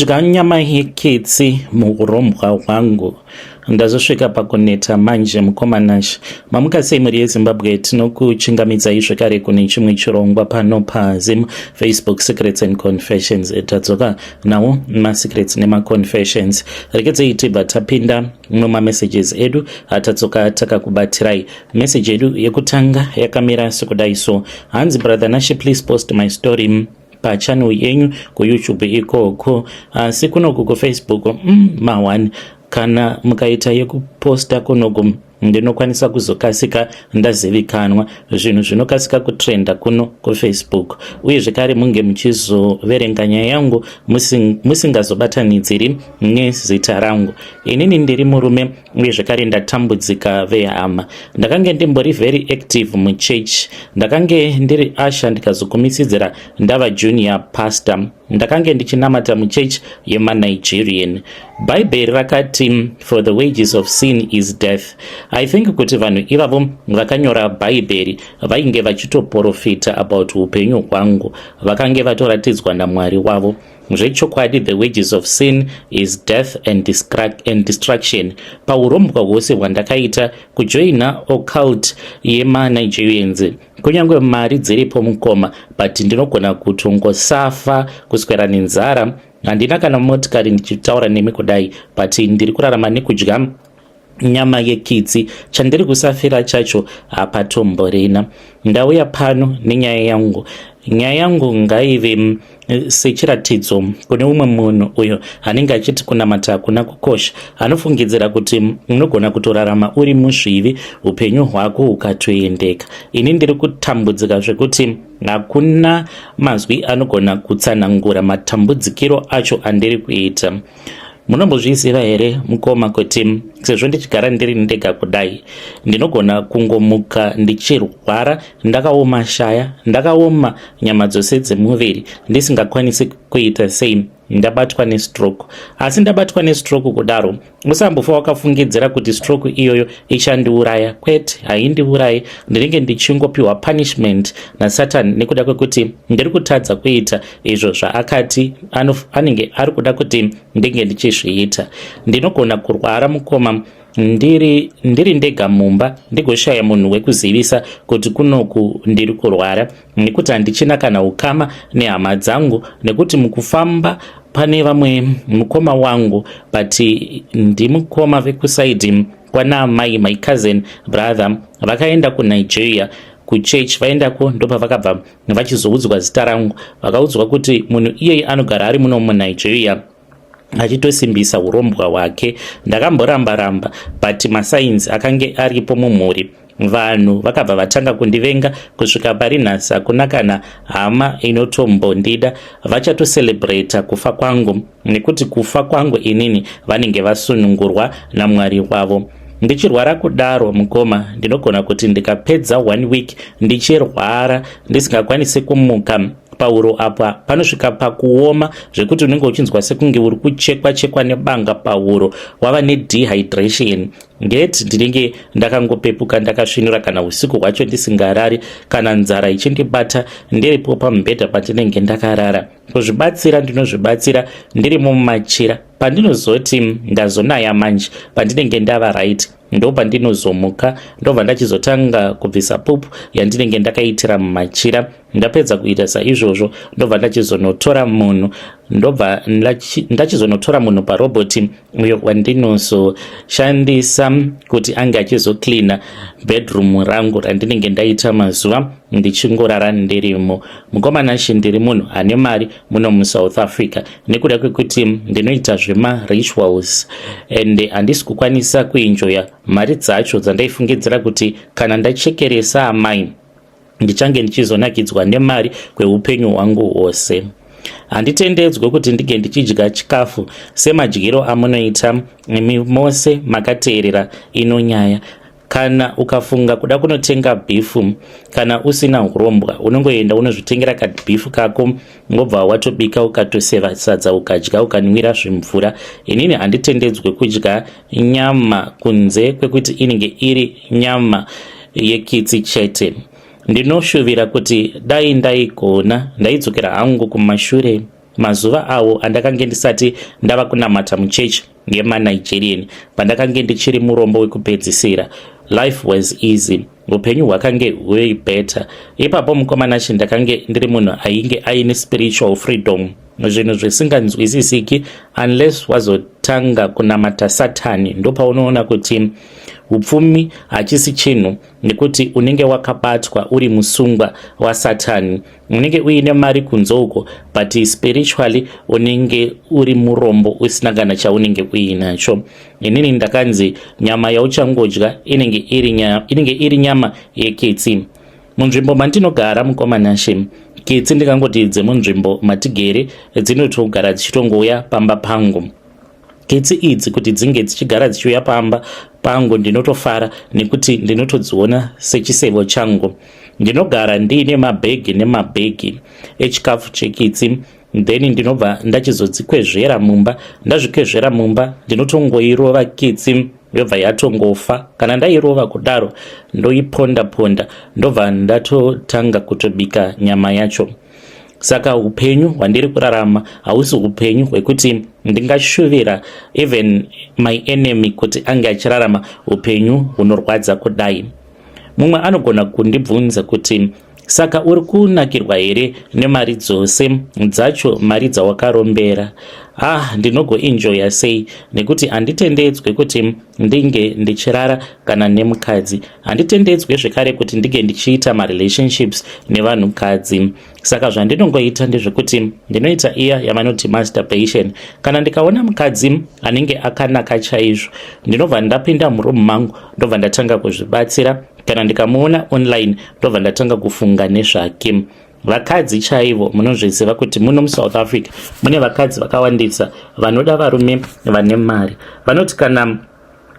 Kudya nyama yekitsi muurombwa hwangu ndazosvika pakuneta manje. Mukoma Nashe, mamuka sei mhuri yeZimbabwe? Tinokuchingamidzai zvekare kune chimwe chirongwa pano paZim Facebook Secrets and Confessions. Tadzoka nawo masecrets nemaconfessions. Rekedzei tibva tapinda mumamessages edu atadzoka takakubatirai. Message yedu yekutanga yakamira sekudai so, hanzi, "Brother Nashe, please post my story pachannel yenyu kuYouTube ikoko, asi kunoku kuFacebook ma1 kana mukaita yekuposta kunoku ndinokwanisa kuzokasika ndazivikanwa. Zvinhu zvinokasika kutrenda kuno kuFacebook, uye zvekare munge muchizoverenga nyaya yangu musingazobatanidziri nezita rangu. Inini ndiri murume uye zvekare ndatambudzika vehama. Ndakange ndimbori very active muchurch. Ndakange ndiri usher, ndikazokumisidzira ndava junior pastor. Ndakange ndichinamata muchurch yemaNigerian. Bhaibheri rakati, 'For the wages of sin is death.' I think kuti vanhu ivavo vakanyora Bhaibheri vainge vachitoprofita about upenyu hwangu. Vakange vatoratidzwa naMwari wavo zvechokwadi. The wages of sin is death and destruction. Paurombwa hwose hwandakaita, kujoina occult yemaNigerians, kunyange mari dziripo mukoma, but ndinogona kutongosafa kuswera nenzara. Handina kana motikari ndichitaura nemi kudai, but ndiri kurarama nekudya nyama yekitsi. Chandiri kusafira chacho hapatomborina. Ndauya pano nenyaya yangu. Nyaya yangu ngaive sechiratidzo kune umwe munhu uyo anenge achiti kunamata hakuna kukosha, anofungidzira kuti unogona kutorarama uri muzvivi, upenyu hwako hukatoendeka. Ini ndiri kutambudzika zvekuti hakuna mazwi anogona kutsanangura matambudzikiro acho andiri kuita. Munombozviziva here mukoma, kuti sezvo ndichigara ndiri ndega kudai, ndinogona kungomuka ndichirwara, ndakaoma shaya, ndakaoma nyama dzose dzemuviri, ndisingakwanisi kuita sei, ndabatwa nestroke? Asi ndabatwa nestroke kudaro, usambofa wakafungidzira kuti stroke iyoyo ichandiuraya. Kwete, haindiurayi. Ndinenge ndichingopiwa punishment naSatan nekuda kwekuti ndiri kutadza kuita izvo zvaakati anenge ari kuda kuti ndinge ndichizviita. Ndinogona kurwara mukoma, ndiri ndega mumba, ndigoshaya munhu wekuzivisa kuti kunoku ndiri kurwara, nekuti handichina kana ukama nehama dzangu, nekuti mukufamba pane vamwe mukoma wangu, but ndimukoma vekuside kwanaamai, my cousin brother. Vakaenda kuNigeria kuchurch. Vaendako, ndopavakabva vachizoudzwa zita rangu. Vakaudzwa kuti munhu iyeye anogara ari muno muNigeria achitosimbisa urombwa hwake. Ndakamboramba ramba, but masigns akange aripo mumhuri. Vanhu vakabva vatanga kundivenga. Kusvika pari nhasi hakuna kana hama inotombondida. Vachatocelebrata kufa kwangu, nekuti kufa kwangu inini vanenge vasunungurwa naMwari wavo. Ndichirwara kudaro mukoma, ndinogona kuti ndikapedza one week ndichirwara, ndisingakwanisi kumuka. Pauro apa panosvika pakuoma zvekuti unenge uchinzwa sekunge uri kuchekwa chekwa nebanga pauro, wava nedehydration. Ngeti ndinenge ndakangopepuka, ndakasvinura, kana usiku hwacho ndisingarari, kana nzara ichindibata ndiripo pamubhedha pandinenge ndakarara. Kuzvibatsira ndinozvibatsira ndiri mumachira. Pandinozoti ndazonaya manje, pandinenge ndava right, ndo pandinozomuka, ndobva ndachizotanga kubvisa pupu yandinenge ndakaitira mumachira. Ndapedza kuita saizvozvo, ndobva ndachizonotora munhu, ndobva ndachizonotora munhu parobhoti uyo wandinozoshandisa kuti ange achizocleana bedroom rangu randinenge ndaita mazuva ndichingorara ndirimo. Mukoma Nashe, ndiri munhu ane mari muno muSouth Africa nekuda kwekuti ndinoita zvemarituals, and handisi kukwanisa kuenjoya mari dzacho dzandaifungidzira kuti kana ndachekeresa amai ndichange ndichizonakidzwa nemari kweupenyu hwangu hwose. Handitendedzwe kuti ndinge ndichidya chikafu semadyiro amunoita imi mose makateerera ino nyaya. Kana ukafunga kuda kunotenga beef, kana usina urombwa, unongoenda unozvitengera kabeef kako, ngobva watobika, ukatoseva sadza, ukadya, ukanwira zvimvura. Inini handitendedzwe kudya nyama kunze kwekuti inenge iri nyama yekitsi chete. Ndinoshuvira kuti dai ndaigona ndaidzokera hangu kumashure. Mazuva awo andakange ndisati ndava kunamata muchechi yemaNigerian, pandakange ndichiri murombo wekupedzisira, life was easy. Upenyu hwakange huri better ipapo, mukoma Nashe. Ndakange ndiri munhu ainge aine spiritual freedom, zvinhu zvisinganzwisisiki unless wazotanga kunamata Satani. Ndopaunoona kuti upfumi hachisi chinhu, nekuti unenge wakabatwa, uri musungwa waSatani. Unenge uine mari kunze uko, but spiritually unenge uri murombo, usina kana chaunenge uinacho. Inini ndakanzi nyama yauchangodya inenge iri nyama yekitsi. Munzvimbo mandinogara, mukoma Nashe, kitsi, ndingangoti dzemunzvimbo matigere, dzinotogara dzichitongouya pamba pangu. Kitsi idzi kuti dzinge dzichigara dzichiuya pamba pangu, ndinotofara nekuti ndinotodziona sechisevo changu. Ndinogara ndiine mabhegi nemabhegi echikafu chekitsi, then ndinobva ndachizodzikwezvera mumba. Ndazvikwezvera mumba, ndinotongoirova kitsi, yobva yatongofa. Kana ndairova kudaro, ndoiponda ponda, ndobva ndatotanga kutobika nyama yacho. Saka upenyu hwandiri kurarama hausi upenyu hwekuti ndingashuvira even my enemy kuti ange achirarama upenyu hunorwadza kudai. Mumwe anogona kundibvunza kuti, "Saka uri kunakirwa here nemari dzose dzacho, mari dzawakarombera?" Ah, ndinogoenjoya sei, nekuti handitendedzwe kuti ndinge ndichirara kana nemukadzi. Handitendedzwe zvekare kuti ndinge ndichiita marelationships nevanhukadzi. Saka zvandinongoita ndezvekuti ndinoita iya yavanoti masturbation. Kana ndikaona mukadzi anenge akanaka chaizvo, ndinobva ndapinda murumu mangu, ndobva ndatanga kuzvibatsira. Kana ndikamuona online, ndobva ndatanga kufunga nezvake. Vakadzi chaivo, munozviziva kuti muno muSouth Africa mune vakadzi vakawandisa vanoda varume vane mari. Vanoti kana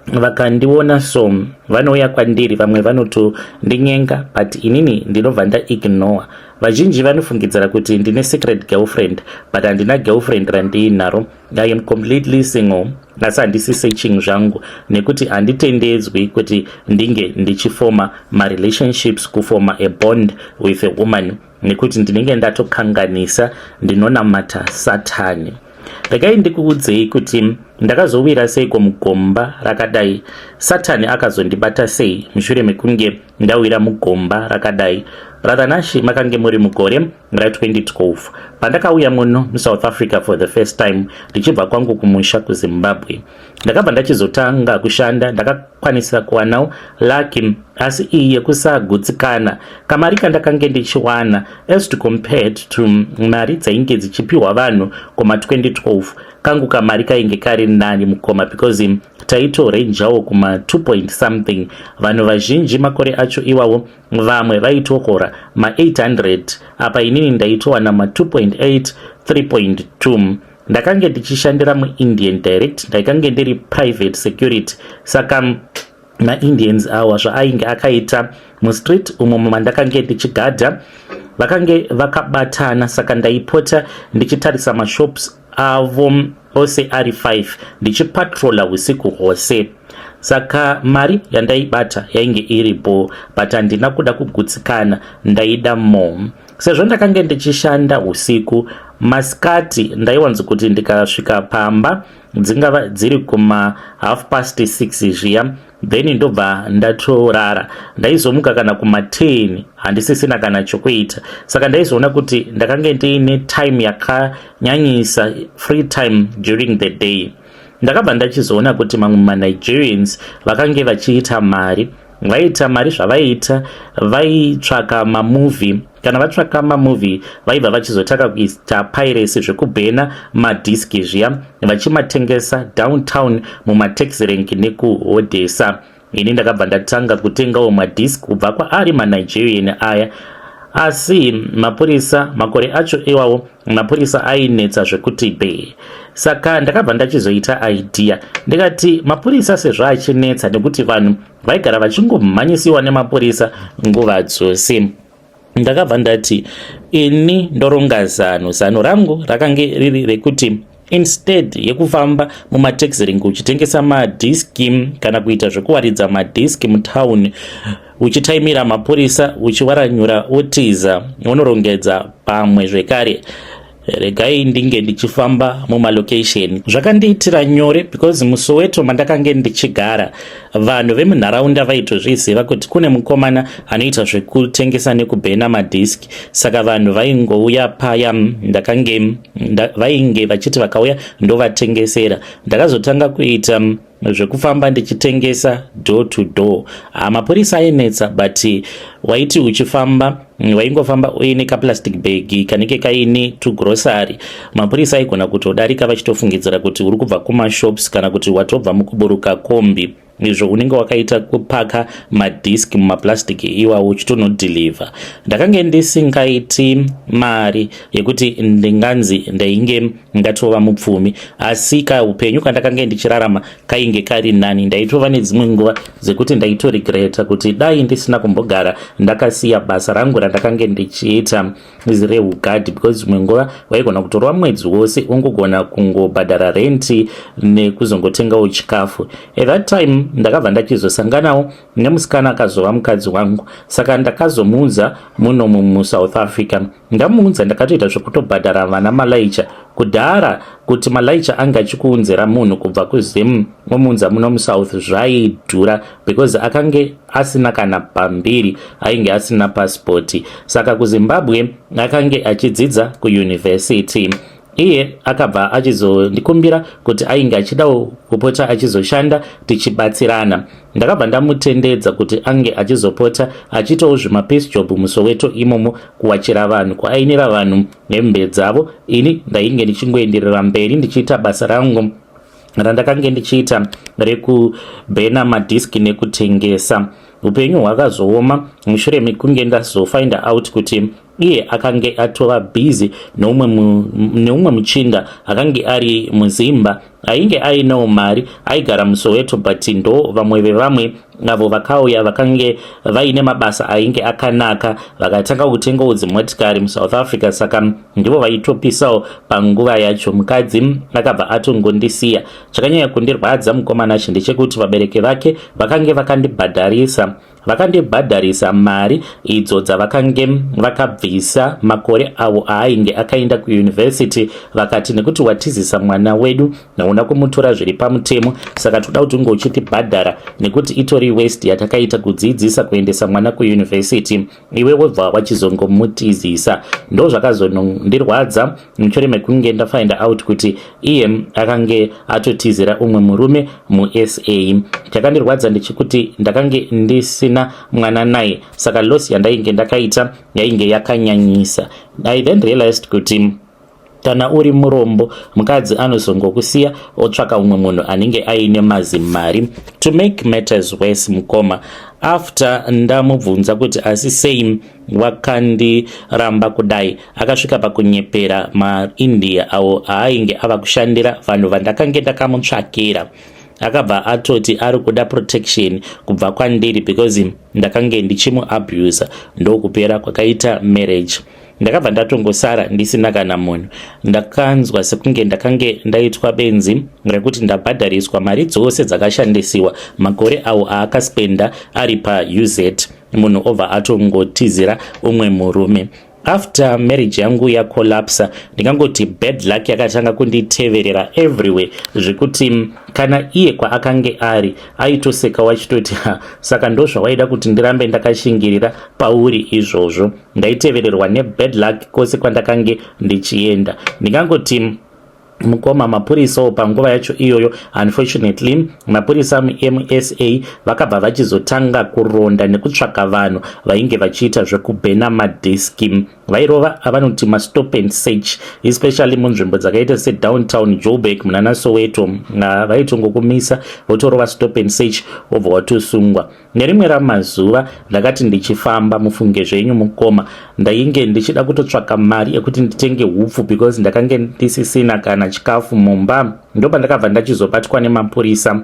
vakandiona so, vanouya kwandiri. Vamwe vanotondinyenga, but inini ndinobva ndaignore. Vazhinji vanofungidzira kuti ndine secret girlfriend, but handina girlfriend randiinaro. I am completely single, asi handisi searching zvangu, nekuti handitendedzwi kuti ndinge ndichifoma marelationships, kufoma a bond with a woman, nekuti ndinenge ndatokanganisa, ndinonamata Satani. Regai ndikuudzei kuti ndakazowira seiko mugomba rakadai, Satani akazondibata sei mushure mekunge ndawira mugomba rakadai. Brother Nashi, makange muri mugore ra2012 pandakauya muno muSouth Africa for the first time, ndichibva kwangu kumusha kuZimbabwe. Ndakabva ndachizotanga kushanda, ndakakwanisa kuwanawo lucky, asi iyi yekusagutsikana. Kamari kandakange ndichiwana as to compared to mari dzainge dzichipiwa vanhu kuma2012, kangu kamari kainge kari nani, mukoma, because taitorenjawo kuma2 point something. Vanhu vazhinji makore acho iwawo, vamwe vaitokora ma800, apa inini ndaitowana ma2.8, 3.2. Ndakange ndichishandira muIndian direct, ndaikange ndiri private security. Saka maIndians awa zvaainge akaita mustreet umo mandakange ndichigadha, vakange vakabatana. Saka ndaipota ndichitarisa mashops avo ose ari 5, ndichipatrola usiku hwose. Saka mari yandaibata yainge iripo, but handina kuda kugutsikana, ndaida more. Sezvo ndakange ndichishanda usiku, masikati ndaiwanza kuti ndikasvika pamba, dzingava dziri kuma 6:30 zviya, then ndobva ndatorara. Ndaizomuka kana kuma10, handisisina kana chokuita. Saka ndaizoona kuti ndakange ndiine time yakanyanyisa, free time during the day. Ndakabva ndachizoona kuti mamwe maNigerians vakange vachiita mari, vaiita mari. Zvavaiita, vaitsvaka mamovie. Kana vatsvaka mamovie, vaibva vachizotanga kuita piracy, zvekubhena madhiski zviya, vachimatengesa downtown mumataxi rank nekuhodhesa. Ini ndakabva ndatanga kutengawo madhiski kubva kwaari maNigerian aya. Asi mapurisa, makore acho iwawo, mapurisa ainetsa zvekuti be. Saka ndakabva ndachizoita idea, ndikati mapurisa sezvo achinetsa, nekuti vanhu vaigara vachingomhanyisiwa nemapurisa nguva dzose, ndakabva ndati ini ndoronga zano. Zano rangu rakange riri rekuti instead yekufamba mumataxi rank uchitengesa madhiski kana kuita zvekuwaridza madhiski mutauni, uchitaimira mapurisa, uchiwaranyura, wotiza, unorongedza pamwe zvekare. Regai ndinge ndichifamba mumalocation. Zvakandiitira nyore because muSoweto mandakange ndichigara, vanhu vemunharaunda vaitozviziva kuti kune mukomana anoita zvekutengesa nekubhena madhiski. Saka vanhu vaingouya paya ndakange vainge vachiti vakauya ndovatengesera. Ndakazotanga kuita zvekufamba ndichitengesa door to door. Mapurisa ainetsa, but waiti uchifamba, waingofamba uine kaplastic bag kanenge kaine tugrocery, mapurisa aigona kutodarika vachitofungidzira kuti uri kubva kumashops kana kuti watobva mukuburuka kombi, izvo unenge wakaita kupaka madhiski mumaplastic iwawo uchitonodhilivha. Ndakange ndisingaiti mari yekuti ndinganzi ndainge ndatova mupfumi, asi kaupenyu kandakange ndichirarama kainge kari nani. Ndaitova nedzimwe nguva dzekuti ndaitoregreta kuti dai ndisina kumbogara ndakasiya basa rangu randakange ndichiita reugadhi, because dzimwe nguva waigona kutorwa mwedzi wose ungogona kungobhadhara renti nekuzongotengawo chikafu. At that time ndakabva ndachizosanganawo nemusikana akazova mukadzi wangu. Saka ndakazomuudza munomu muSouth Africa. Ndamuudza, ndakatoita zvekutobhadhara vana malaicha. Kudhara kuti malaicha anga achikuunzera munhu kubva kuZim omuunza muno muSouth zvaidhura, because akange asina kana pambiri, ainge asina pasipoti. Saka kuZimbabwe akange achidzidza kuyunivhesiti. Iye akabva achizondikumbira kuti ainge achidawo kupota achizoshanda tichibatsirana. Ndakabva ndamutendedza kuti ange achizopota achiitawo zvimapiece job muSoweto imomo, kuwachira vanhu, kuainira vanhu hembe dzavo. Ini ndainge ndichingoenderera mberi ndichiita basa rangu randakange ndichiita rekubhena madhiski nekutengesa. Upenyu hwakazooma mushure mekunge ndazofind out kuti iye akange atova busy neumwe muchinda akange ari muZimba, ainge ainewo mari, aigara muSoweto, but ndo vamwe vevamwe avo vakauya vakange vaine mabasa ainge akanaka, vakatanga kutengawo dzimotikari muSouth Africa. Saka ndivo vaitopisawo panguva yacho. Mukadzi akabva atongondisiya. Chakanyanya kundirwadza, mukomana chi, ndechekuti vabereki vake vakange vakandibhadharisa, vakandibhadharisa mari idzo dzavakange vakabvisa makore avo aainge akaenda kuyunivhesiti. Vakati, "Nekuti watizisa mwana wedu, hauna kumutora zviri pamutemo, saka toda kuti unge uchitibhadhara, nekuti itori waste yatakaita kudzidzisa kuendesa mwana kuyunivhesiti, iwe wobva wachizongomutizisa." Ndo zvakazondirwadza mushure mekunge ndafind out kuti iye akange atotizira umwe murume muSA. Chakandirwadza ndechekuti ndakange ndisina mwana naye, saka loss yandainge ndakaita yainge yakanyanyisa. I then realized kuti kana uri murombo, mukadzi anozongokusiya otsvaka umwe munhu anenge aine mazimari. To make matters worse, mukoma, after ndamubvunza kuti asi sei wakandiramba kudai, akasvika pakunyepera maIndia avo aainge ava kushandira, vanhu vandakange ndakamutsvakira. Akabva atoti ari kuda protection kubva kwandiri because ndakange ndichimuabusa. Ndokupera kwakaita marriage. Ndakabva ndatongosara ndisina kana munhu. Ndakanzwa sekunge ndakange ndaitwa benzi rekuti ndabhadhariswa mari dzose dzakashandisiwa makore awo aakaspenda ari paUZ, munhu obva atongotizira umwe murume. After marriage yangu yacollapsa, ndingangoti bad luck yakatanga kunditeverera everywhere, zvekuti kana iye kwaakange ari aitoseka wachitoti, "Saka ndo zvawaida kuti ndirambe ndakashingirira pauri izvozvo?" Ndaitevererwa nebad luck kwose kwandakange ndichienda. Ndingangoti, mukoma, mapurisawo panguva yacho iyoyo, unfortunately, mapurisa muMSA vakabva vachizotanga kuronda nekutsvaka vanhu vainge vachiita zvekubhena madhiski. Vairova avanoti mastop and search, especially munzvimbo dzakaita sedowntown Joburg, munana Soweto. Vaitongokumisa votorova stop and search, wobva watosungwa. Nerimwe ramazuva ndakati ndichifamba, mufunge zvenyu mukoma, ndainge ndichida kutotsvaka mari yekuti nditenge hupfu because ndakange ndisisina kana chikafu mumba. Ndopandakabva ndachizobatwa nemapurisa.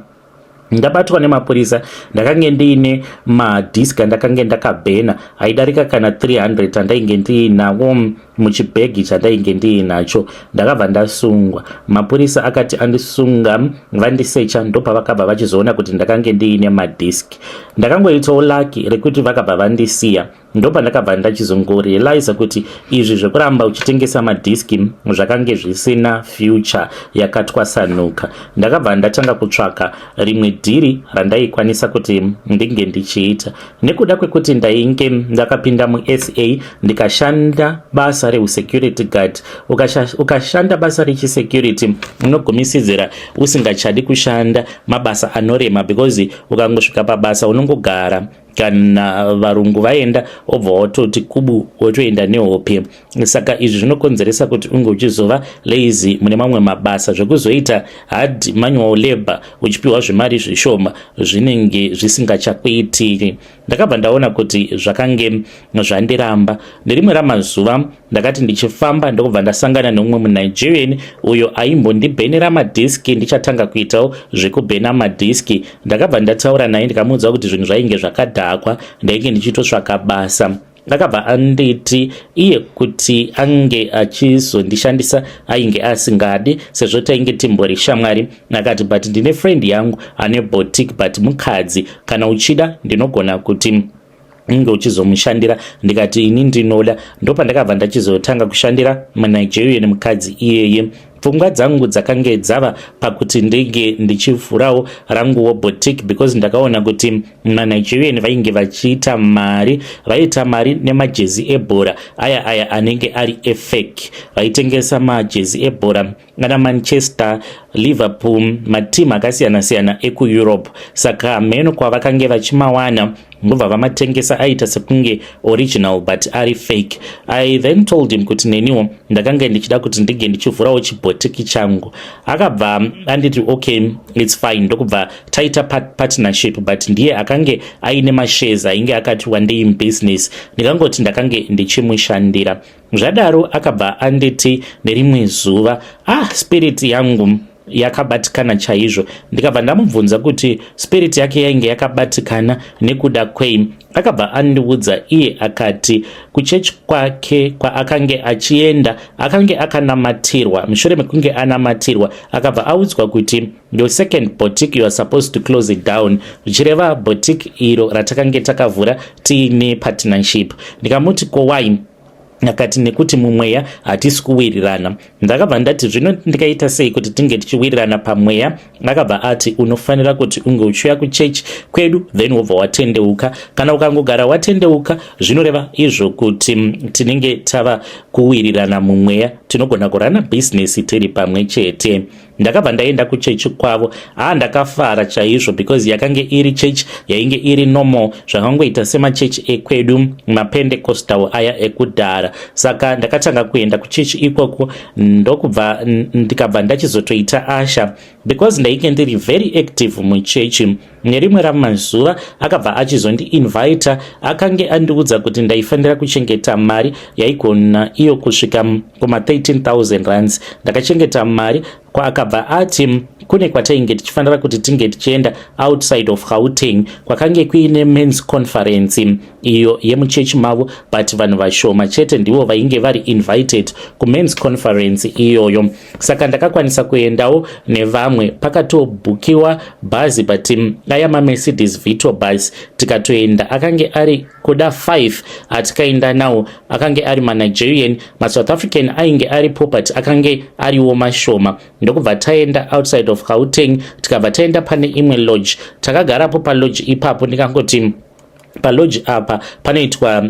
Ndabatwa nemapurisa, ndakange ndiine madhiski andakange ndakabhena aidarika kana 300 andainge ndiinawo. Muchibhegi chandainge ndiinacho. Ndakabva ndasungwa. Mapurisa akati andisunga, vandisecha, ndopavakabva vachizoona kuti ndakange ndiine madhiski. Ndakangoitawo lucky rekuti vakabva vandisiya. Ndopandakabva ndachizongorealiza kuti izvi zvekuramba uchitengesa madhiski zvakange zvisina future yakatwasanuka. Ndakabva ndatanga kutsvaka rimwe dhiri randaikwanisa kuti ndinge ndichiita. Nekuda kwekuti ndainge ndakapinda muSA, ndikashanda basa reusecurity guard. Ukashanda basa rechisecurity, unogumisidzira usingachadi kushanda mabasa anorema, because ukangosvika pabasa unongogara. Kana varungu vaenda, obva watoti kubu, wotoenda nehope. Saka izvi zvinokonzeresa kuti unge uchizova lazy mune mamwe mabasa. Zvekuzoita hard manual labor uchipiwa zvemari zvishoma zvinenge zvisingachakuitiri. Ndakabva ndaona kuti zvakange zvandiramba. Nerimwe ramazuva ndakati ndichifamba, ndokubva ndasangana neumwe muNigerian uyo aimbondibhenera madhiski. Ndichatanga kuitawo zvekubhena madhiski. Ndakabva ndataura naye, ndikamuudza kuti zvinhu zvainge zvakadhakwa, ndainge ndichitotsvaka basa. Akabva anditi iye kuti ange achizondishandisa ainge asingadi, sezvo tainge timbori shamwari. Akati, "But ndine friend yangu ane boutique, but mukadzi. Kana uchida ndinogona kuti unge uchizomushandira." Ndikati, "Ini ndinoda." Ndopandakabva ndachizotanga kushandira muNigerian mukadzi iyeye. Pfungwa dzangu dzakange dzava pakuti ndinge ndichivhurawo ranguwo boutique, because ndakaona kuti maNigerian vainge vachiita mari. Vaiita mari nemajezi ebhora aya, aya anenge ari efake. Vaitengesa majezi ebhora ana Manchester, Liverpool, matimu akasiyana-siyana ekuEurope. Saka mheno kwavakange vachimawana, ndobva vamatengesa aita sekunge original but ari fake. I then told him kuti neniwo ndakanga ndichida kuti ndinge ndichivhurawo chibhotiki changu. Akabva anditi, "Okay, it's fine." Ndokubva taita partnership, but ndiye akange aine mashares ainge akati wandei mubusiness. Ndikangoti ndakange ndichimushandira. Zvadaro akabva anditi nerimwe zuva, "Ah, spirit yangu yakabatikana chaizvo." Ndikabva ndamubvunza kuti spirit yake yainge yakabatikana nekuda kwei. Akabva andiudza iye, akati kuchechi kwake kwaakange achienda akange akanamatirwa. Mushure mekunge anamatirwa, akabva audzwa kuti, "Your second boutique, you are supposed to close it down," zvichireva boutique iro ratakange takavhura tiine partnership. Ndikamuti, "Ko why?" Akati, "Nekuti mumweya hatisi kuwirirana." Ndakabva ndati, "Zvino ndikaita sei kuti tinge tichiwirirana pamweya?" Akabva ati, "Unofanira kuti unge uchiuya kuchechi kwedu, then wobva watendeuka. Kana ukangogara watendeuka, zvinoreva izvo kuti tinenge tava kuwirirana mumweya, tinogona kurana bhizinesi tiri pamwe chete." Ndakabva ndaenda kuchechi kwavo. Haa, ndakafara chaizvo, because yakange iri chechi yainge iri normal, zvakangoita semachechi ekwedu maPentecostal aya ekudhara. Saka ndakatanga kuenda kuchechi ikoko, ndokubva ndikabva ndachizotoita usher, because ndainge ndiri very active muchechi. Nerimwe ramazuva akabva achizondiinvita. Akange andiudza kuti ndaifanira kuchengeta mari yaigona iyo kusvika kuma13 000 rands. Ndakachengeta mari. Kwaakabva ati kune kwatainge tichifanira kuti tinge tichienda outside of Gauteng, kwakange kuine men's conference iyo yemuchechi mavo, but vanhu vashoma chete ndivo vainge vari invited kumen's conference iyoyo. Saka ndakakwanisa kuendawo nevamwe. Pakatobhukiwa bhazi, but aya maMercedes Vito bus, tikatoenda. Akange ari kuda 5 atikaenda nawo. Akange ari maNigerian, maSouth African ainge aripo, but akange ariwo mashoma. Ndokubva taenda outside of Gauteng, tikabva taenda pane imwe lodge. Takagarapo palodge ipapo. Ndikangoti palodge apa panoitwa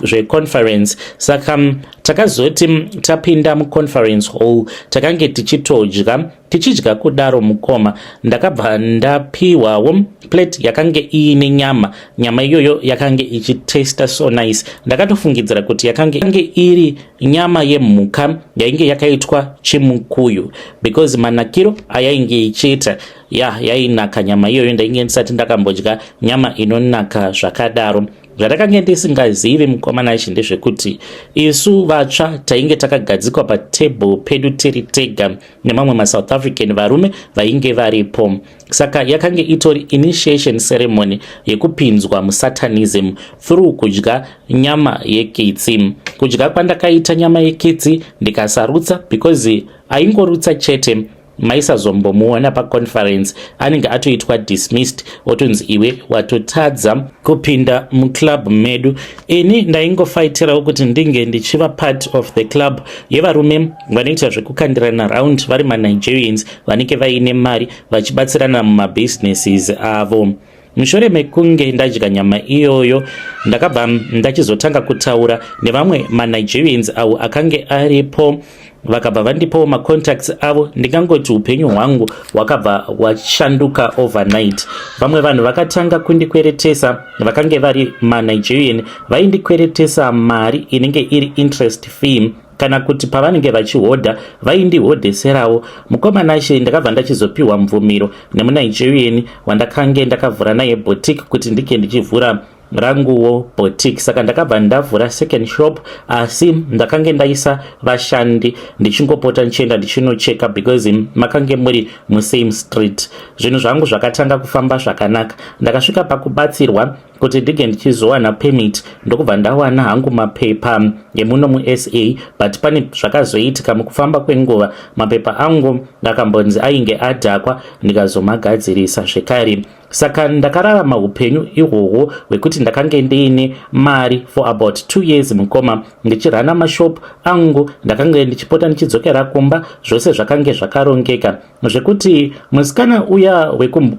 zveconference. Saka takazoti tapinda muconference hall, takange tichitodya. Tichidya kudaro, mukoma, ndakabva ndapiwawo plate yakange iine nyama. Nyama iyoyo yakange ichitesta so nice. Ndakatofungidzira kuti yakange iri nyama yemhuka yainge yakaitwa chimukuyu, because manakiro ayainge ichiita ya, yainaka nyama iyoyo. Ndainge ndisati ndakambodya nyama inonaka zvakadaro. Zvandakange ndisingazivi mukomana ichi ndezvekuti isu vatsva tainge takagadzikwa patable pedu tiri tega nemamwe maSouth African varume vainge varipo. Saka yakange itori initiation ceremony yekupinzwa musatanism through kudya nyama yekitsi. Kudya kwandakaita nyama yekitsi ndikasarutsa, because aingorutsa chete maisazombomuona paconference, anenge atoitwa dismissed, otonzi iwe watotadza kupinda muclub medu. Ini ndaingofaitirawo kuti ndinge ndichiva part of the club yevarume vanoita zvekukandirana round, vari maNigerians vanenge vaine mari, vachibatsirana mumabhizinesis avo. Mushure mekunge ndadya nyama iyoyo, ndakabva ndachizotanga kutaura nevamwe maNigerians avo akange aripo, vakabva vandipawo macontacts avo. Ndingangoti upenyu hwangu hwakabva hwashanduka overnight. Vamwe vanhu vakatanga kundikweretesa, vakange vari maNigerian, vaindikweretesa mari inenge iri interest fee, kana kuti pavanenge vachihodha vaindihodheserawo. Mukomanashe, ndakabva ndachizopiwa mvumiro nemuNigerian wandakange ndakavhura naye boutique kuti ndike ndichivhura ranguwo boutique. Saka ndakabva ndavhura second shop, asi ndakange ndaisa vashandi, ndichingopota ndichienda ndichinocheka because makange muri musame street. Zvinhu zvangu zvakatanga kufamba zvakanaka. Ndakasvika pakubatsirwa kuti ndinge ndichizowana permit, ndokubva ndawana hangu mapepa emuno muSA. But pane zvakazoitika mukufamba kwenguva, mapepa angu akambonzi ainge adhakwa, ndikazomagadzirisa zvekare. Saka ndakararama upenyu ihwohwo hwekuti ndakange ndiine mari for about 2 years, mukoma, ndichirana mashop angu. Ndakange ndichipota ndichidzokera kumba, zvose zvakange zvakarongeka, zvekuti musikana uya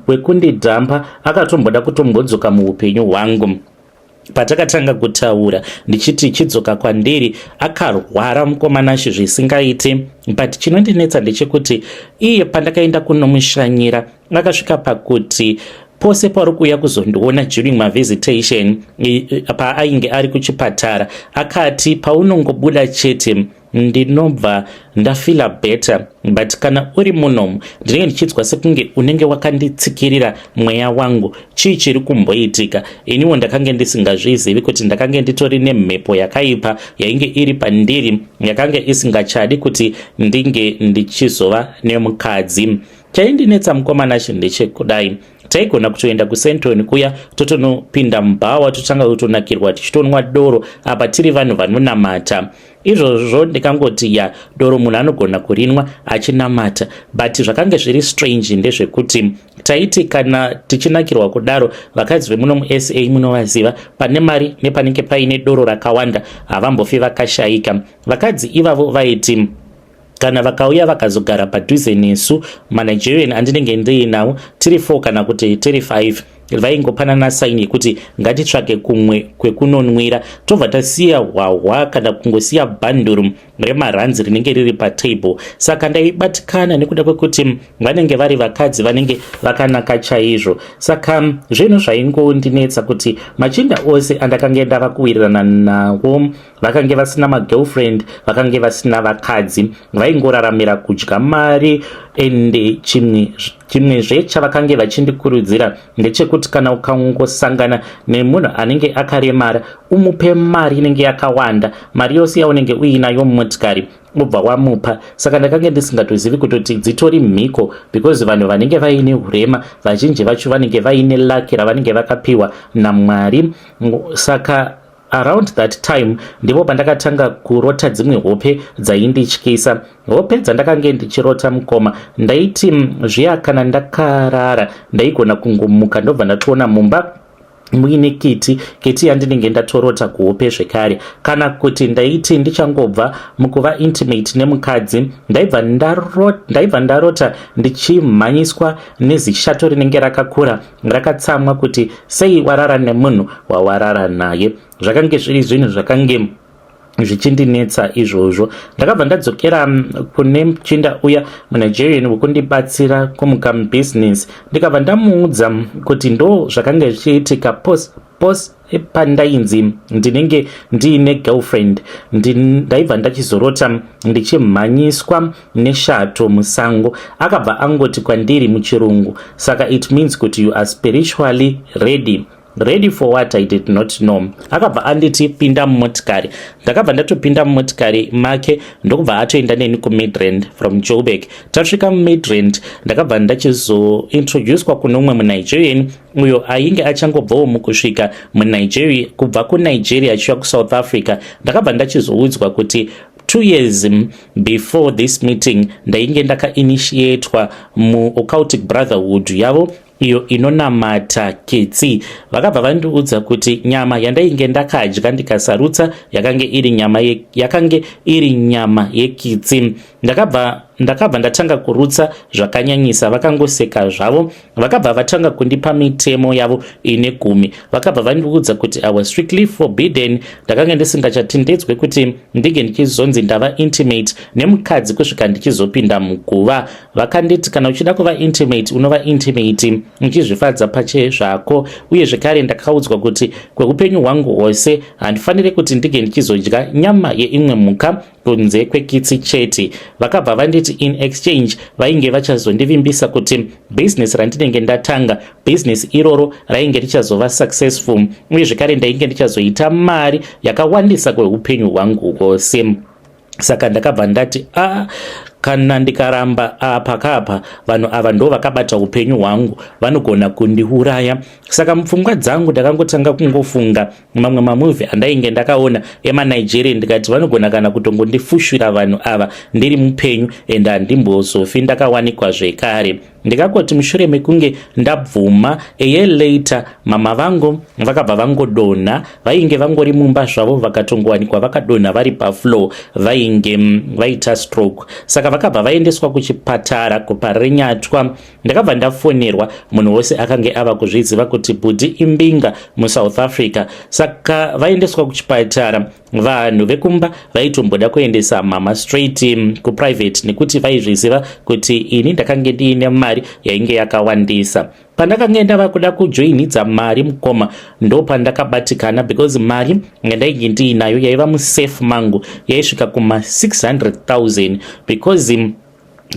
wekundidhampa akatomboda kutombodzoka muupenyu hwangu. Patakatanga kutaura ndichiti chidzoka kwandiri, akarwara mukomanashi zvisingaiti. But chinondinetsa ndechekuti iye pandakaenda kunomushanyira, akasvika pakuti pose pauri kuuya kuzondiona during mavisitation paainge ari kuchipatara, akati paunongobuda chete ndinobva ndafeela better, but kana uri munomu ndinenge ndichinzwa sekunge unenge wakanditsikirira mweya wangu. Chii chiri kumboitika? Iniwo ndakange ndisingazvizivi kuti ndakange nditori nemhepo yakaipa yainge iri pandiri, yakange isingachadi kuti ndinge ndichizova nemukadzi. Chaindinetsa mukomanashi ndechekudai: taigona kutoenda kuSandton kuya, totonopinda mubhawa, totanga kutonakirwa tichitonwa doro, apa tiri vanhu vanonamata. Izvozvo ndikangoti ya, doro munhu anogona kurinwa achinamata, but zvakange zviri strange ndezvekuti taiti kana tichinakirwa kudaro, vakadzi vemuno muSA munovaziva, pane mari nepanenge paine doro rakawanda havambofi vakashayika. Vakadzi ivavo vaiti kana vakauya vakazogara padhuze nesu maNigerian andinenge ndiinawo, tiri 4 kana kuti tiri 5, vaingopanana sign yekuti ngatitsvake kumwe kwekunonwira, tobva tasiya hwahwa kana kungosiya bhanduru remaranzi rinenge riri patable. Saka ndaibatikana nekuda kwekuti vanenge vari vakadzi vanenge vakanaka chaizvo. Saka zvinhu zvaingondinetsa kuti machinda ose andakange ndava kuwirirana nawo vakange vasina magirlfriend, vakange vasina vakadzi, vaingoraramira kudya mari. Ende chimwezve chavakange vachindikurudzira ndechekuti kana ukangosangana nemunhu anenge akaremara, umupe mari inenge yakawanda, mari yose yaunenge uinayo mumotikari ubva wamupa. Saka ndakange ndisingatozivi kutoti dzitori mhiko, because vanhu vanenge vaine urema vazhinji vacho vanenge vaine luck ravanenge vakapiwa naMwari. Saka around that time ndipo pandakatanga kurota dzimwe hope dzaindityisa. Hope dzandakange ndichirota, mukoma, ndaiti zviya kana ndakarara, ndaigona kungomuka ndobva ndatoona mumba muine kiti, kiti yandinenge ndatorota kuhope zvekare. Kana kuti ndaiti ndichangobva mukuva intimate nemukadzi, ndaibva ndarota ndichimhanyiswa nezishato rinenge rakakura, rakatsamwa kuti sei warara nemunhu wawarara naye. Zvakange zviri zvinhu zvakange zvichindinetsa izvozvo. Ndakabva ndadzokera kune muchinda uya muNigerian wekundibatsira kumuka mubusiness, ndikabva ndamuudza kuti ndo zvakange zvichiitika pose pose pandainzi ndinenge ndiine girlfriend, ndaibva ndachizorota ndichimhanyiswa neshato musango. Akabva angoti kwandiri muchirungu, "Saka it means kuti you are spiritually ready." Ready for what, I did not know. Akabva anditi, "Pinda mumotikari." Ndakabva ndatopinda mumotikari make, ndokubva atoenda neni kuMidrand from Joburg. Tasvika muMidrand, ndakabva ndachizointroducwa kune umwe muNigerian uyo ainge achangobvawo mukusvika muNigeria, kubva kuNigeria achiuya kuSouth Africa. Ndakabva ndachizoudzwa kuti 2 years before this meeting ndainge ndakainitiatwa muoccultic brotherhood yavo iyo inonamata kitsi. Vakabva vandiudza kuti nyama yandainge ndakadya ndikasarutsa yakange iri nyama, yakange iri nyama yekitsi. Ndakabva ndatanga kurutsa zvakanyanyisa. Vakangoseka zvavo, vakabva vatanga kundipa mitemo yavo ine 10. Vakabva vandiudza kuti I was strictly forbidden, ndakanga ndisingachatendedzwe kuti ndinge ndichizonzi ndava intimate nemukadzi kusvika ndichizopinda muguva. Vakanditi, "Kana uchida kuva intimate, unova intimate uchizvifadza pache zvako." Uye zvekare ndakaudzwa kuti kweupenyu hwangu hwose handifaniri kuti ndinge ndichizodya nyama yeimwe mhuka kunze kwekitsi chete. Vakabva vanditi in exchange vainge vachazondivimbisa kuti bhizinesi randinenge ndatanga, bhizinesi iroro rainge richazova successful, uye zvekare ndainge ndichazoita mari yakawandisa kweupenyu hwangu hwose. Saka ndakabva ndati, a ah, kana ndikaramba apa kapa, vanhu ava ndo vakabata upenyu hwangu, vanogona kundiuraya. Saka mupfungwa dzangu ndakangotanga kungofunga mamwe mamovie andainge ndakaona emaNigerian, ndikati vanogona kana kutongondifushira vanhu ava ndiri mupenyu, ende handimbozofi ndakawanikwa zvekare. Ndikakoti mushure mekunge ndabvuma, a year later mama vangu vakabva vangodonha. Vainge vangori mumba zvavo, vakatongowanikwa vakadonha vari pafloor. Vainge vaita stroke, saka vakabva vaendeswa kuchipatara kuParirenyatwa. Ndakabva ndafonerwa, munhu wose akange ava kuzviziva kuti bhudhi imbinga muSouth Africa. Saka vaendeswa kuchipatara, vanhu vekumba vaitomboda kuendesa mama straight kuprivate, nekuti vaizviziva kuti ini ndakange ndiine mari yainge yakawandisa. Pandakange ndava kuda kujoinidza mari, mukoma, ndo pandakabatikana, because mari yandainge ndiinayo yaiva musafe mangu yaisvika kuma 600 000, because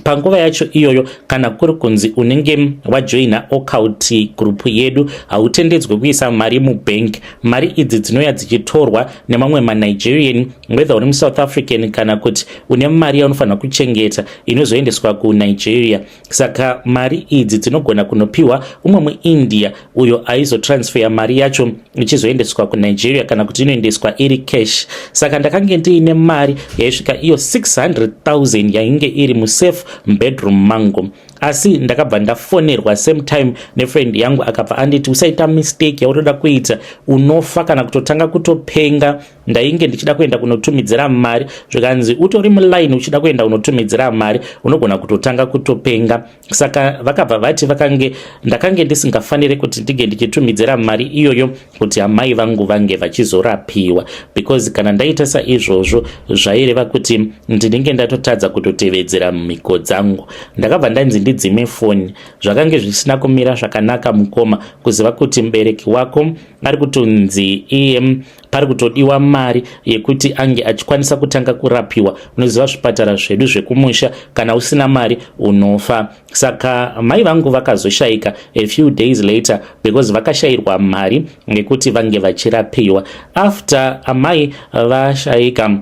panguva yacho iyoyo, kana kuri kunzi unenge wajoina occult group yedu, hautendedzwe kuisa mari mubank. Mari idzi dzinouya dzichitorwa nemamwe maNigerian, whether uri muSouth African kana kuti une mari yaunofanira kuchengeta inozoendeswa kuNigeria. Saka mari idzi dzinogona kunopiwa umwe muIndia uyo aizotransfera mari yacho ichizoendeswa kuNigeria, kana kuti inoendeswa iri cash. Saka ndakange ndiine mari yaisvika iyo 600 000 yainge iri musafe mubedroom mangu. Asi ndakabva ndafonerwa same time nefriend yangu, akabva anditi, "Usaita mistake yaunoda kuita, unofa kana kutotanga kutopenga." Ndainge ndichida kuenda kunotumidzira mari, zvikanzi, "Utori muline uchida kuenda kunotumidzira mari, unogona kutotanga kutopenga." Saka vakabva vati vakange ndakange ndisingafaniri kuti ndinge ndichitumidzira mari iyoyo kuti amai vangu vange vachizorapiwa, because kana ndaita saizvozvo zvaireva kuti ndinenge ndatotadza kutotevedzera mhiko dzangu. Ndakabva ndanzi ndidzime foni. Zvakange zvisina kumira zvakanaka, mukoma, kuziva kuti mubereki wako ari kutonzi iye pari kutodiwa mari yekuti ange achikwanisa kutanga kurapiwa. Unoziva zvipatara zvedu zvekumusha, kana usina mari unofa. Saka mai vangu vakazoshayika a few days later because vakashayirwa mari yekuti vange vachirapiwa. After amai vashayika,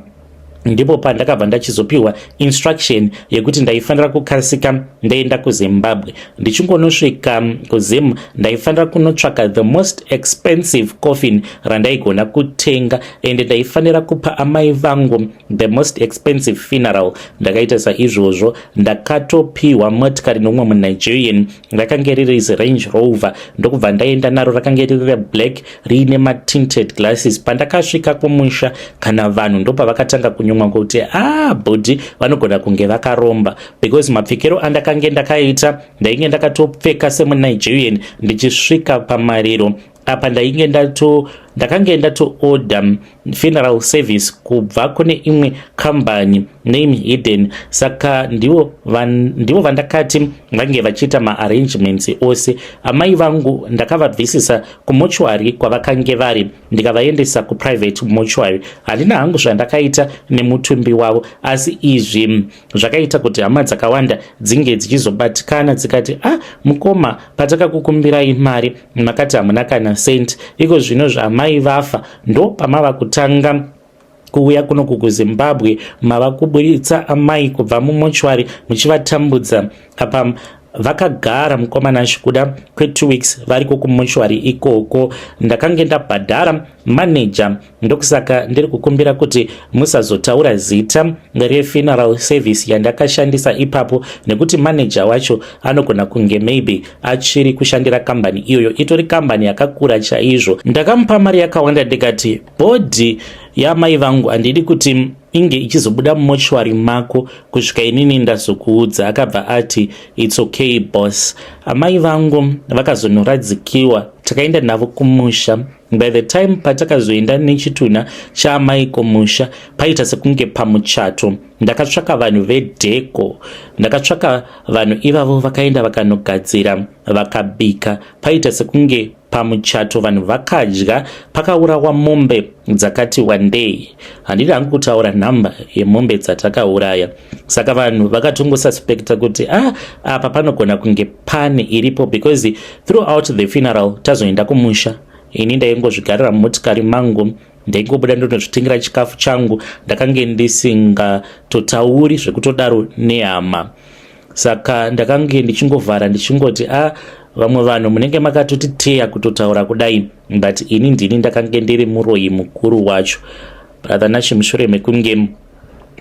ndipo pandakabva ndachizopiwa instruction yekuti ndaifanira kukasika ndaenda kuZimbabwe. Ndichingonosvika kuZim, ndaifanira kunotsvaka the most expensive coffin randaigona kutenga, ende ndaifanira kupa amai vangu the most expensive funeral. Ndakaita saizvozvo. Ndakatopiwa motikari nomumwe muNigerian, rakange riri Range Rover, ndokubva ndaenda naro. Rakange riri reblack riine matinted glasses. Pandakasvika kumusha, kana vanhu ndopavakatanga kunyumwa kuti, "Ah, bhodhi vanogona kunge vakaromba," because mapfekero andakange ndakaita, ndainge ndakatopfeka semuNigerian. Ndichisvika pamariro apa, ndainge ndato Ndakange ndatoorder funeral service kubva kune imwe kambani name hidden, saka ndivo ndivo vandakati vange vachiita maarrangements ose. Amai vangu ndakavabvisisa kumochwari kwavakange vari, ndikavaendesa kuprivate mortuary. Handina hangu zvandakaita nemutumbi wavo, asi izvi zvakaita kuti hama dzakawanda dzinge dzichizobatikana, dzikati, "Ah, mukoma, patakakukumbirai mari makati hamuna kana cent. Iko zvino zvamai vafa, ndo pamava kutanga kuuya kunoku kuZimbabwe, mava kuburitsa amai kubva mumochwari muchivatambudza." Apa vakagara, mukomana achikuda kwe2 weeks variko kumochwari ikoko. Ndakange ndabhadhara maneja, ndokusaka ndiri kukumbira kuti musazotaura zita refuneral service yandakashandisa ipapo, nekuti maneja wacho anogona kunge maybe achiri kushandira kambani iyoyo. Itori kambani yakakura chaizvo. Ndakamupa mari yakawanda, ndikati body yamai vangu handidi kuti inge ichizobuda mumochwari mako kusvika inini ndazokuudza. Akabva ati, "It's okay, boss." Amai vangu vakazonoradzikiwa, takaenda navo kumusha. By the time patakazoenda nechitunha chaamai kumusha, paita sekunge pamuchato. Ndakatsvaka vanhu vedheko, ndakatsvaka vanhu ivavo, vakaenda vakanogadzira, vakabika, paita sekunge pamuchato. Vanhu vakadya, pakaurawa mombe dzakati wandei. Handidi hangu kutaura nhamba yemombe dzatakauraya. Saka vanhu vakatongosuspecta kuti, ah, apa panogona kunge pane iripo, because throughout the funeral, tazoenda kumusha, ini ndaingozvigarira mumotikari mangu, ndaingobuda ndonozvitengera chikafu changu. Ndakange ndisingatotauri zvekutodaro nehama, saka ndakange ndichingovhara, ndichingoti, a ah, vamwe vanhu munenge makatoti teya kutotaura kudai, but ini ndini ndakange ndiri muroyi mukuru wacho. Brother Nashe, mushure mekunge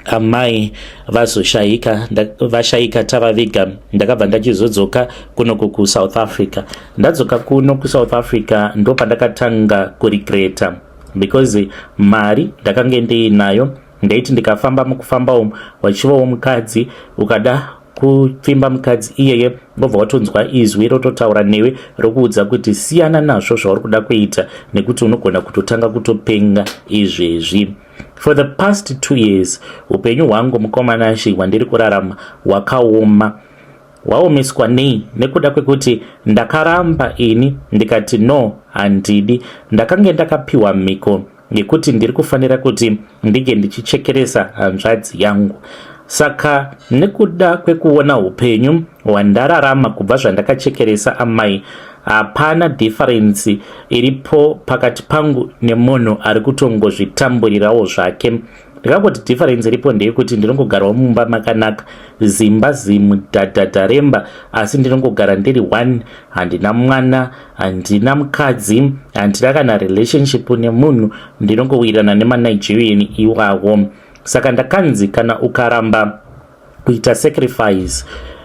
amai vazoshayika, vashayika, tavaviga, ndakabva ndachizodzoka kunoku kuSouth Africa. Ndadzoka kuno kuSouth Africa, ndo pandakatanga kuregreta, because mari ndakange ndiinayo. Ndaiti ndikafamba, mukufamba umu wachivawo mukadzi, ukada kupfimba mukadzi iyeye, wobva watonzwa izwi rototaura newe rokuudza kuti siyana nazvo zvauri kuda kuita, nekuti unogona kutotanga kutopenga izvezvi. For the past 2 years, upenyu hwangu, mukomanashi, hwandiri kurarama hwakaoma. Hwaomeswa nei? Nekuda kwekuti ndakaramba ini, ndikati no, handidi. Ndakange ndakapiwa mhiko yekuti ndiri kufanira kuti ndinge ndichichekeresa hanzvadzi yangu. Saka nekuda kwekuona upenyu hwandararama kubva zvandakachekeresa amai, hapana difference iripo pakati pangu nemunhu ari kutongozvitamburirawo zvake. Ndikangoti difference iripo ndeyekuti ndinongogarawo mumba makanaka, zimba zimudhadhadha remba, asi ndinongogara ndiri one. Handina mwana, handina mukadzi, handina kana relationship nemunhu. Ndinongowirirana nemaNigerian iwawo. Saka ndakanzi kana ukaramba kuita sacrifice,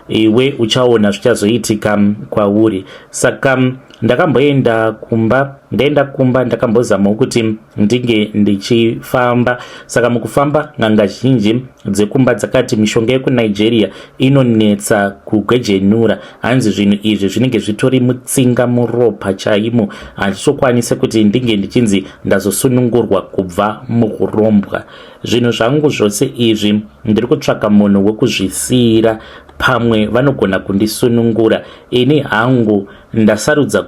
iwe uchaona zvichazoitika kwauri. Saka ndakamboenda kumba. Ndaenda kumba, ndakambozamawo kuti ndinge ndichifamba. Saka mukufamba, n'anga zhinji dzekumba dzakati mishonga yekuNigeria inonetsa kugwejenura. Hanzi zvinhu izvi zvinenge zvitori mutsinga, muropa chaimo, handitokwanisi kuti ndinge ndichinzi ndazosunungurwa kubva muurombwa. Zvinhu zvangu zvose izvi ndiri kutsvaka munhu wekuzvisiyira, pamwe vanogona kundisunungura. Ini hangu ndasarudza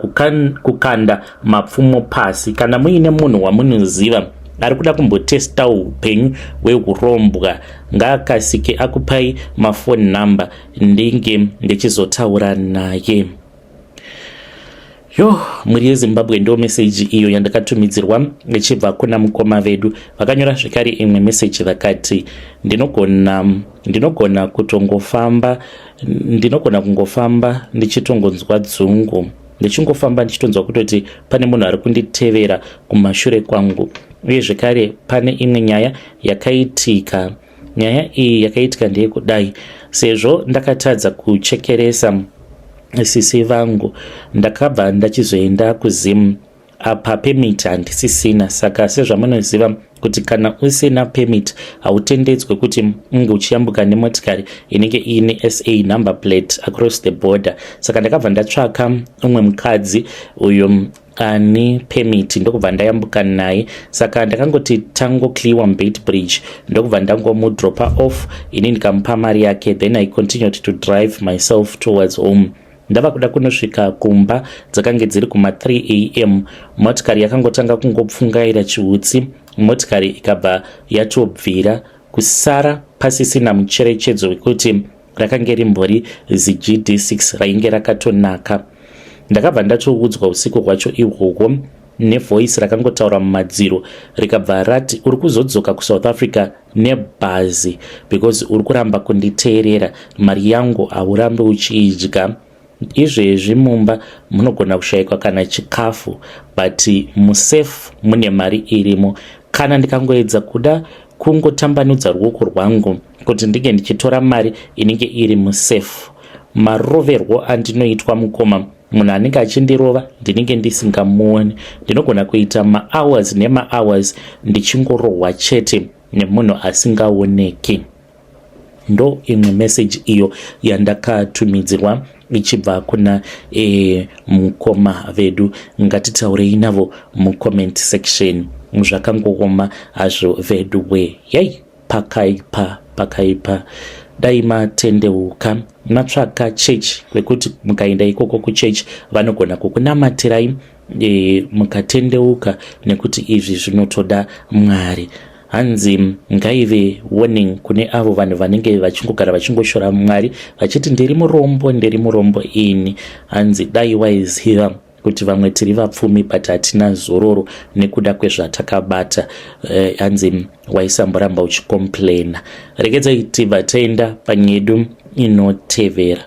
kukanda mapfumo pasi. Kana muine munhu wamunoziva ari kuda kumbotestawo upenyu hweurombwa, ngaakasike akupai mafoni number, ndinge ndichizotaura naye. Yo, mhuri yeZimbabwe, ndo meseji iyo yandakatumidzirwa ichibva kuna mukoma vedu. Vakanyora zvekare imwe meseji, vakati, Ndinogona kutongofamba, ndinogona kungofamba ndichitongonzwa dzungu, ndichingofamba ndichitonzwa kutoti pane munhu ari kunditevera kumashure kwangu." Uye zvekare pane imwe nyaya yakaitika. Nyaya iyi yakaitika ndeyekudai: sezvo ndakatadza kuchekeresa sisi vangu, ndakabva ndachizoenda kuZimu. Apa permit handisisina. Saka sezvamunoziva kuti kana usina permit, hautendedzwe kuti unge uchiyambuka nemotikari inenge iine SA number plate across the border. Saka ndakabva ndatsvaka umwe mukadzi uyo. ane permit, ndokubva ndayambuka naye. Saka ndakangoti tangoclear Beitbridge, ndokubva ndangomudropa off, ini ndikamupa mari yake. Then I continued to drive myself towards home. Ndava kuda kunosvika kumba, dzakange dziri kuma3 am. Motikari yakangotanga kungopfungaira chiutsi, motikari ikabva yatobvira, kusara pasisina mucherechedzo wekuti rakange rimbori ziGD6 rainge rakatonaka. Ndakabva ndatoudzwa usiku hwacho ihwohwo nevoice rakangotaura mumadziro, rikabva rati, "Uri kuzodzoka kuSouth Africa nebhazi because uri kuramba kunditeerera. Mari yangu haurambi uchiidya. Izvezvi mumba munogona kushayikwa kana chikafu, but musafe mune mari irimo. Kana ndikangoedza kuda kungotambanudza ruoko rwangu kuti ndinge ndichitora mari inenge iri musafe, maroverwo andinoitwa, mukoma, munhu anenge achindirova ndinenge ndisingamuoni. Ndinogona kuita mahours nemahours ndichingorohwa chete nemunhu asingaoneki." Ndo imwe meseji iyo yandakatumidzirwa ichibva kuna mukoma vedu. Ngatitaurei navo mucomment section. Zvakangooma hazvo vedu we. Yai, pakaipa, pakaipa. Dai matendeuka, matsvaka chechi kwekuti mukaenda ikoko kuchechi vanogona kukunamatirai mukatendeuka, nekuti izvi zvinotoda Mwari. Hanzi ngaive warning kune avo vanhu vanenge vachingogara vachingoshora Mwari vachiti, "Ndiri murombo, ndiri murombo ini." Hanzi dai waiziva kuti vamwe tiri vapfumi but hatina zororo nekuda kwezvatakabata, hanzi waisamboramba uchicomplaina. Regedzai tibva taenda panyedu inotevera.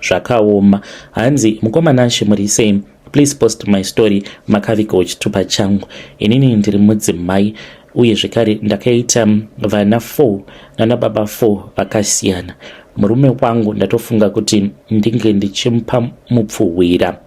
Zvakaoma. Hanzi, "Mukomana muri sei? Please post my story. Makavigawo chitupa changu. Inini ndiri mudzimai uye zvekare ndakaita vana 4 nana baba 4 vakasiyana. Murume wangu ndatofunga kuti ndinge ndichimupa mupfuhwira.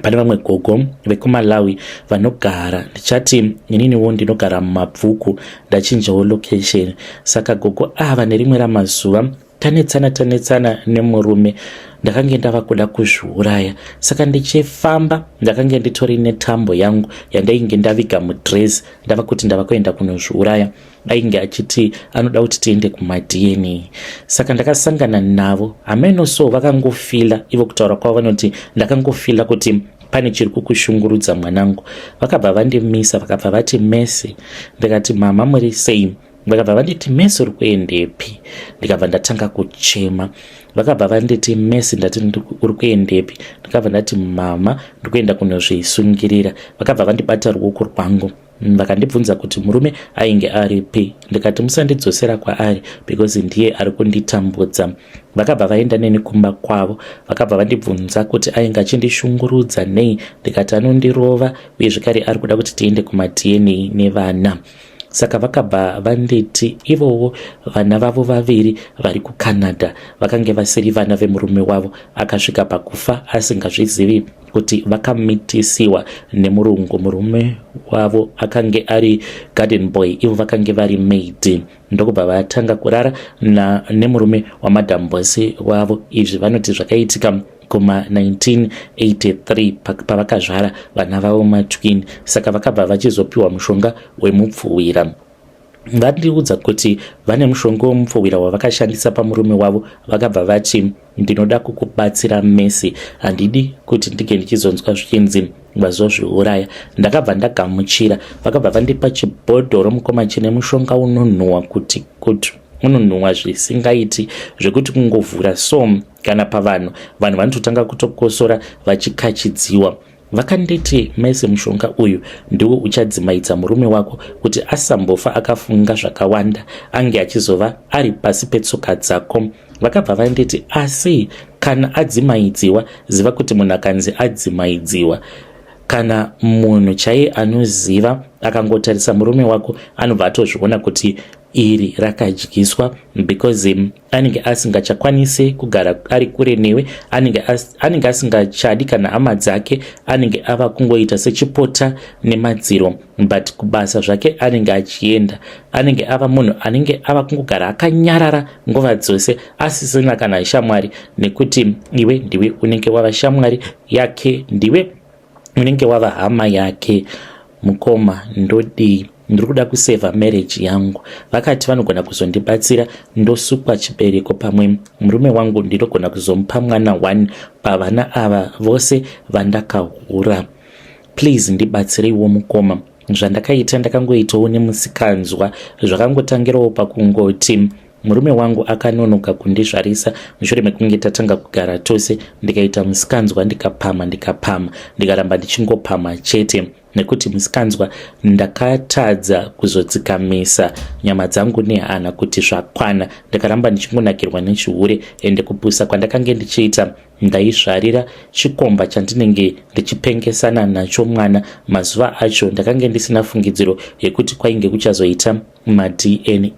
Pane vamwe gogo vekuMalawi vanogara, ndichati ininiwo ndinogara muMabvuku, ndachinjawo location. Saka gogo ava, nerimwe ramazuva tanetsana tanetsana nemurume, ndakange ndava kuda kuzviuraya. Saka ndichifamba ndakange nditori netambo yangu yandainge ndaviga mudress. Ndava kuti ndava kuenda kunozviuraya, ainge achiti anoda kuti tiende kumaDNA. Saka ndakasangana navo, hameno, so vakangofeela ivo, kutaura kwavo vanoti, 'Ndakangofeela kuti pane chiri kukushungurudza, mwanangu.' Vakabva vandimisa, vakabva vati, 'Mese.' Ndikati, 'Mama, muri sei?' Vakabva vanditi, 'Mese, uri kuendepi?' Ndikabva ndatanga kuchema. Vakabva vanditi, 'Mese, ndati uri kuendepi?' Ndikabva ndati, 'Mama, ndiri kuenda kunozvisungirira.' Vakabva vandibata ruoko rwangu, vakandibvunza kuti murume ainge aripi. Ndikati, 'Musandidzosera kwaari because ndiye ari kunditambudza.' Vakabva vaenda neni kumba kwavo. Vakabva vandibvunza kuti ainge achindishungurudza nei. Ndikati, 'Anondirova uye zvekare ari kuda kuti tiende kumaDNA nevana.' Saka vakabva vanditi ivowo vana vavo vaviri vari kuCanada vakange vasiri vana vemurume wavo. Akasvika pakufa asingazvizivi kuti vakamitisiwa nemurungu. Murume wavo akange ari garden boy, ivo vakange vari maid, ndokubva vatanga kurara nemurume wamadam boss wavo. Izvi vanoti zvakaitika kuma1983 pavakazvara vana vavo matwin. Saka vakabva vachizopiwa mushonga wemupfuwira. Vandiudza kuti vane mushonga wemupfuwira wavakashandisa pamurume wavo. Vakabva vati, 'Ndinoda kukubatsira, Mesi. Handidi kuti ndinge ndichizonzwa zvichinzi vazozviuraya.' Ndakabva ndagamuchira. Vakabva vandipa chibhodhoro, mukoma, chine mushonga unonhuhwa kuti unonhuhwa zvisingaiti, zvekuti kungovhura so kana pavanhu, vanhu vanototanga kutokosora vachikachidziwa. Vakanditi, 'Mese, mushonga uyu ndiwo uchadzimaidza murume wako kuti asambofa akafunga zvakawanda, ange achizova ari pasi petsoka dzako.' Vakabva vanditi, 'Asi kana adzimaidziwa, ziva kuti munhu akanzi adzimaidziwa, kana munhu chaiye anoziva akangotarisa murume wako anobva atozviona kuti iri rakadyiswa, because anenge asingachakwanisi kugara ari kure newe, anenge asingachadi kana hama dzake, anenge ava kungoita sechipota nemadziro, but kubasa zvake anenge achienda. Anenge ava munhu anenge ava kungogara akanyarara nguva dzose, asisina kana shamwari, nekuti iwe ndiwe unenge wava shamwari yake, ndiwe." Unenge wava hama yake. Mukoma, ndodii? Ndiri kuda kusevha marriage yangu. Vakati vanogona kuzondibatsira ndosukwa chibereko, pamwe murume wangu ndinogona kuzomupa mwana one pavana ava vose vandakahura. Please ndibatsireiwo mukoma. Zvandakaita ndakangoitawo nemusikanzwa, zvakangotangirawo pakungoti murume wangu akanonoka kundizvarisa mushure mekunge tatanga kugara tose, ndikaita musikanzwa, ndikapama, ndikapama, ndikaramba ndichingopama chete nekuti musikanzwa. Ndakatadza kuzodzikamisa nyama dzangu nehana kuti zvakwana. Ndakaramba ndichingonakirwa nechihure, ende kupusa kwandakange ndichiita, ndaizvarira chikomba chandinenge ndichipengesana nacho mwana. Mazuva acho ndakange ndisina fungidziro yekuti kwainge kuchazoita maDNA.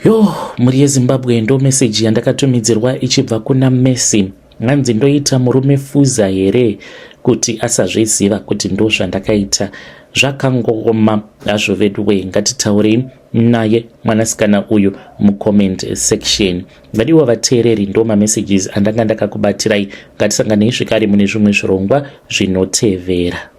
Yo, mhuri yeZimbabwe, ndo meseji yandakatumidzirwa ichibva kuna Messi. Hanzi ndoita murume fuza here kuti asazviziva kuti ndo zvandakaita? Zvakangooma hazvo veduwei. Ngatitaurei naye mwanasikana uyu mucomment section. Vadiwa vateereri, ndo mamessages andanga ndakakubatirai. Ngatisanganei zvekare mune zvimwe zvirongwa zvinotevera.